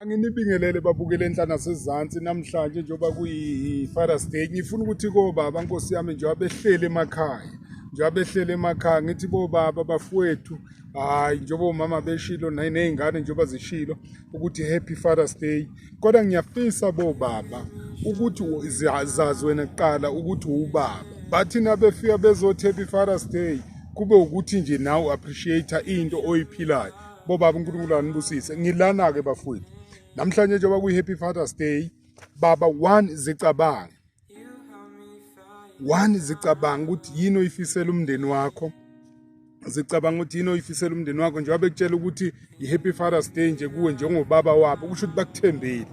Anginibingelele babukele enhla nasezansi namhlanje njengoba kuyi-Father's Day, ngifuna ukuthi kobaba, nkosi yami, njengoba behleli emakhaya, njengoba behleli emakhaya, ngithi bobaba bafowethu, hayi, njengoba omama beshilo ney'ngane njengoba zishilo ukuthi happy Father's Day, kodwa ngiyafisa bobaba ukuthi zazi wena kuqala ukuthi uwubaba. Bathi nabefika bezothi happy Father's Day, kube ukuthi nje nawe appreciate into oyiphilayo. Bobaba, uNkulunkulu anibusise. Ngilana-ke bafowethu namhlanje njengoba kuyi-happy Father's Day. Baba, one, zicabanga, one, zicabanga ukuthi yini oyifisela umndeni wakho. Zicabanga ukuthi yini oyifisela umndeni wakho. Njengoba bekutshela ukuthi i-happy Father's Day nje kuwe njengobaba wabo, kusho ukuthi bakuthembile.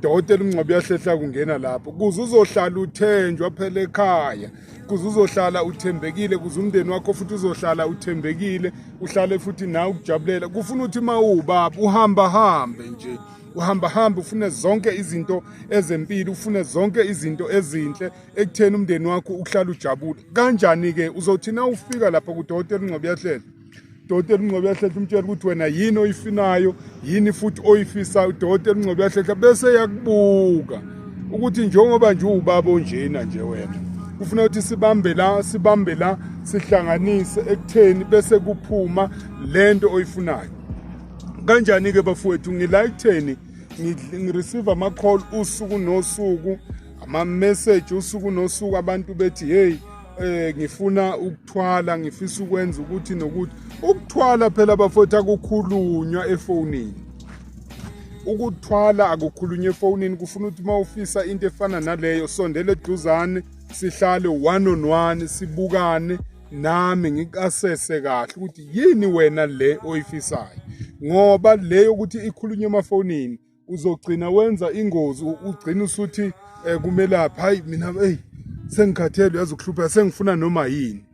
Dokotela uMngcwabo uyahlehla kungena lapho kuze uzohlala uthenjwa phela ekhaya, kuze uzohlala uthembekile, kuze umndeni wakho futhi uzohlala uthembekile, uhlale futhi nawe ukujabulela. Kufuna ukuthi uma uwubaba uhamba hambe nje, uhamba hambe ufune zonke izinto ezempilo, ufune zonke izinto ezinhle ekutheni umndeni wakho uhlala ujabule. Kanjani-ke uzothi na ufika lapha kudokotela uNgcobo uyahlehla, udokotela uNgcobo uyahlehla umtshela ukuthi wena yini oyifinayo, yini futhi oyifisayo. Udokotela uNgcobo uyahlehla bese yakubuka ukuthi njengoba nje uwubaba onjena nje wena, kufuna ukuthi sibambe la, sibambe la, sihlanganise ekutheni bese kuphuma lento oyifunayo. Kanjani-ke bafowethu? Ngila ekutheni ngireceive ama-call usuku nosuku, ama-message usuku nosuku, abantu bethi, "Hey, ngifuna ukuthwala, ngifisa ukwenza ukuthi nokuthi." Ukuthwala phela bafowethu akukhulunywa efonini, ukuthwala akukhulunywa efonini. Kufuna ukuthi uma ufisa into efana naleyo, sondele eduzane, sihlale one on one, sibukane nami, ngikuassesse kahle ukuthi yini wena le oyifisayo, ngoba le yokuthi ikhulunywe emafonini uzogcina wenza ingozi, ugcina usuthi kumelaphi, "Hayi mina, hey, sengikhathele, uyazi ukuhlupheka, sengifuna noma yini."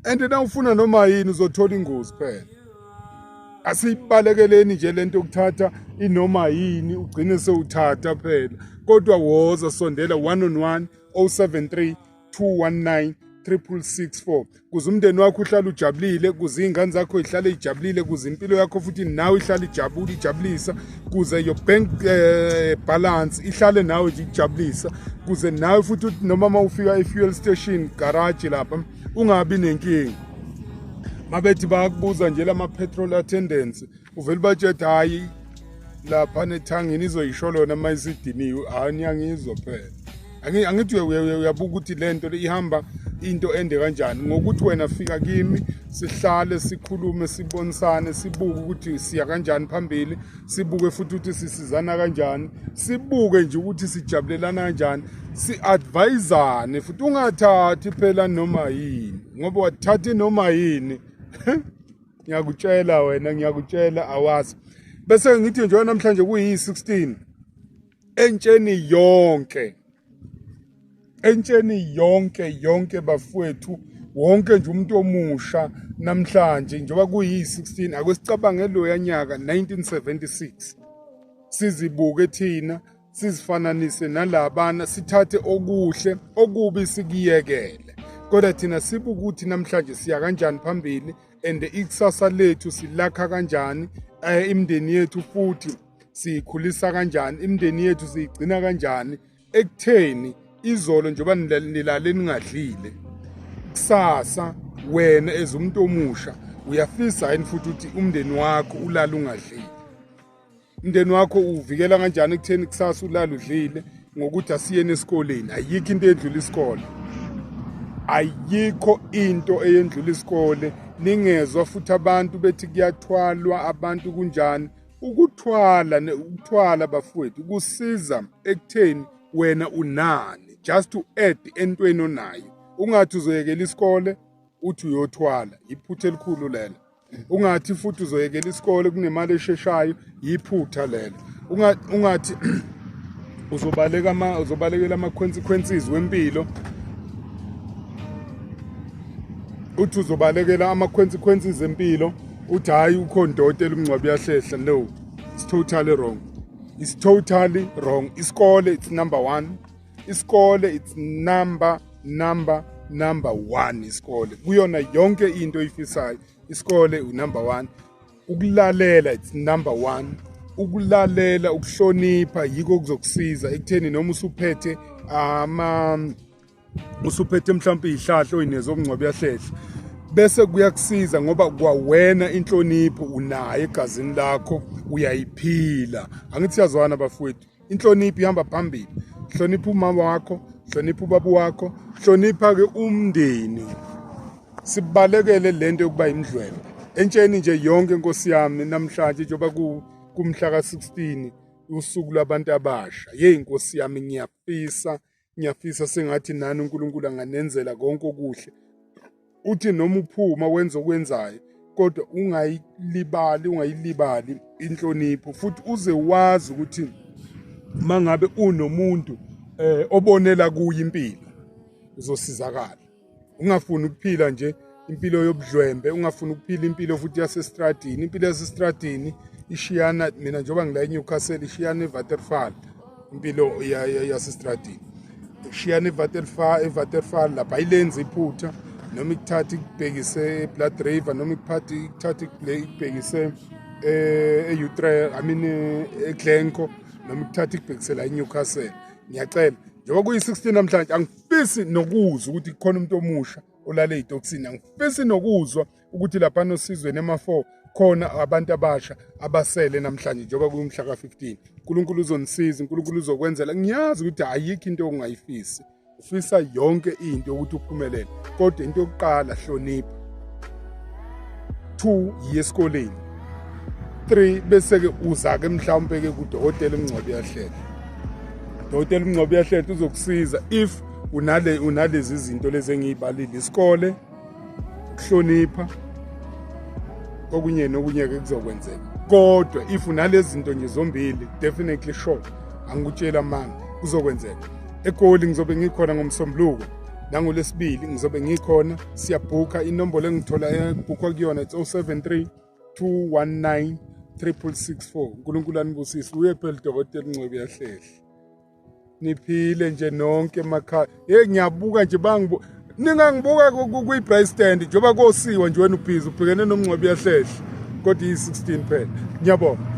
And na ufuna noma yini uzothola ingozi phela. Asiyibalekeleni nje lento yokuthatha inoma yini, ugcine sewuthatha phela. Kodwa woza, sondela one on one, 073 219 6664, kuze umndeni wakho uhlale ujabulile, kuze iy'ngane zakho ihlale ijabulile, kuze impilo yakho futhi nawe ihlale ijabule, ijabulisa, kuze your bank balance ihlale nawe nje ijabulisa, kuze nawe futhi uthi noma uma ufika e-fuel station, garage lapha, ungabi nenkinga. Mabethi bayakubuza nje lama-petrol attendants, uvele ubatshela, "Hhayi, lapha nethangini izoyisho lona uma isidiniwe." Hhayi, niyangizwa phela. Angithi uyabuka ukuthi le nto le ihamba into ende kanjani, ngokuthi wena fika kimi, sihlale, sikhulume, sibonisane, sibuke ukuthi siya kanjani phambili, sibuke futhi ukuthi sisizana kanjani, sibuke nje ukuthi sijabulelana kanjani, si-advisane futhi. Ungathathi phela noma yini, ngoba wathatha noma yini, ngiyakutshela wena, ngiyakutshela, awazi. Bese ngithi njengoba namhlanje kuyi-16, entsheni yonke, entsheni yonke yonke bafowethu, wonke nje umuntu omusha, namhlanje njengoba kuyi-16, ake sicabange loya nyaka 1976, sizibuke thina, sizifananise nalabana, sithathe okuhle, okubi sikuyekele, kodwa thina sibuke ukuthi namhlanje siya kanjani phambili and ikusasa lethu silakha kanjani, imindeni yethu futhi siyikhulisa kanjani, imindeni yethu siyigcina kanjani, ekutheni izolo njengoba nilale ningadlile, kusasa wena as umuntu omusha uyafisa yini futhi ukuthi umndeni wakho ulale ungadlile? Umndeni wakho uvikela kanjani ekutheni kusasa ulale udlile? Ngokuthi asiyeni esikoleni. Ayikho into eyendlula isikole, ayikho into eyendlula isikole. Ningezwa futhi abantu bethi kuyathwalwa abantu, kunjani. Ukuthwala, ukuthwala bafowethu kusiza ekutheni wena unani, just to add entweni onayo. Ungathi uzoyekela isikole uthi uyothwala, iphutha elikhulu lelo. Ungathi futhi uzoyekela isikole kunemali esheshayo, yiphutha lelo. Ungathi uzobaleka ama uzobalekela ama-consequences wempilo, uthi uzobalekela ama-consequences empilo, uthi, "Hhayi, ukhona udokotela uMngcwabo uyahlehla." No, it's totally wrong, it's totally wrong. Isikole, it's number one. Isikole, it's number one. Isikole kuyona yonke into oyifisayo, isikole unumber one. Ukulalela, it's number one. Ukulalela, ukuhlonipha yiko kuzokusiza ekutheni noma usuphethe ama usuphethe mhlawumbe izihlahla oyinezomngcwabo yahlehla, bese kuyakusiza ngoba kwawena inhlonipho unayo egazini lakho, uyayiphila. Angithi siyazwana bafowethu, inhlonipho ihamba phambili. Hlonipha umama wakho, hlonipha ubaba wakho, hlonipha ke umndeni. Sibalekele lento yokuba imidlwembe entsheni nje yonke. Inkosi yami, namhlanje njengoba kumhla ka-16, usuku lwabantu abasha, yeyi inkosi yami, ngiyafisa, ngiyafisa sengathi nani uNkulunkulu anganenzela konke okuhle. Uthi noma uphuma wenza okwenzayo, kodwa ungayilibali, ungayilibali inhlonipho, futhi uze wazi ukuthi mangabe unomuntu obonela kuye impilo, uzosizakala. Ungafuni ukuphila nje impilo yobudlwembe, ungafuni ukuphila impilo futhi yasestradini. Impilo yasestradini ishiyana, mina njengoba ngila eNewcastle, ishiyana eWaterval. Impilo yasestradini ishiyana eWaterval, eWaterval lapha ayilenzi iphutha noma ikuthatha ikubhekise eBlood River, noma ikuphatha ikuthatha ikubhekise e-Utrecht, I mean eGlencoe, noma ikuthatha ikubhekise la eNewcastle. Ngiyacela, njengoba kuyi-16 namhlanje, angifisi nokuzwa ukuthi kukhona umuntu omusha olale ey'tokisini. Angifisi nokuzwa ukuthi lapha nosizweni ema-4 khona abantu abasha abasele namhlanje njengoba kuyumhla ka-15. uNkulunkulu uzonisiza, uNkulunkulu uzokwenzela. Ngiyazi ukuthi ayikho into ongayifisi, ufisa yonke into ukuthi uphumelele, kodwa into yokuqala, hlonipha. 2, yiye esikoleni. 3, bese-ke uza-ke mhlawumpe-ke kudokotela uMngcwabo Uyahlehla. Dokotela uMngcwabo Uyahlehla uzokusiza if unale unalezi zinto lezi engiyibalile: isikole, ukuhlonipha, okunye nokunye-ke kuzokwenzeka. Kodwa if unalezi zinto nje zombili, definitely sure, angikutshela amanga, kuzokwenzeka. EGoli ngizobe ngikhona ngoMsombuluko nangolwesibili, ngizobe ngikhona. Siyabhukha. Inombolo engithola ebhukhwa kuyona, it's 073 219 3664. uNkulunkulu anibusise. Uye phela udokotela uNcwebe Yahlehla. Niphile nje nonke emakhaya. Hey, ngiyabuka nje, bangibu ningangibuka kwi-braai stand njengoba kosiwa nje, wena ubhizi ubhekene noMngcwebe Yahlehla, kodwa iyi-16 phela. Ngiyabonga.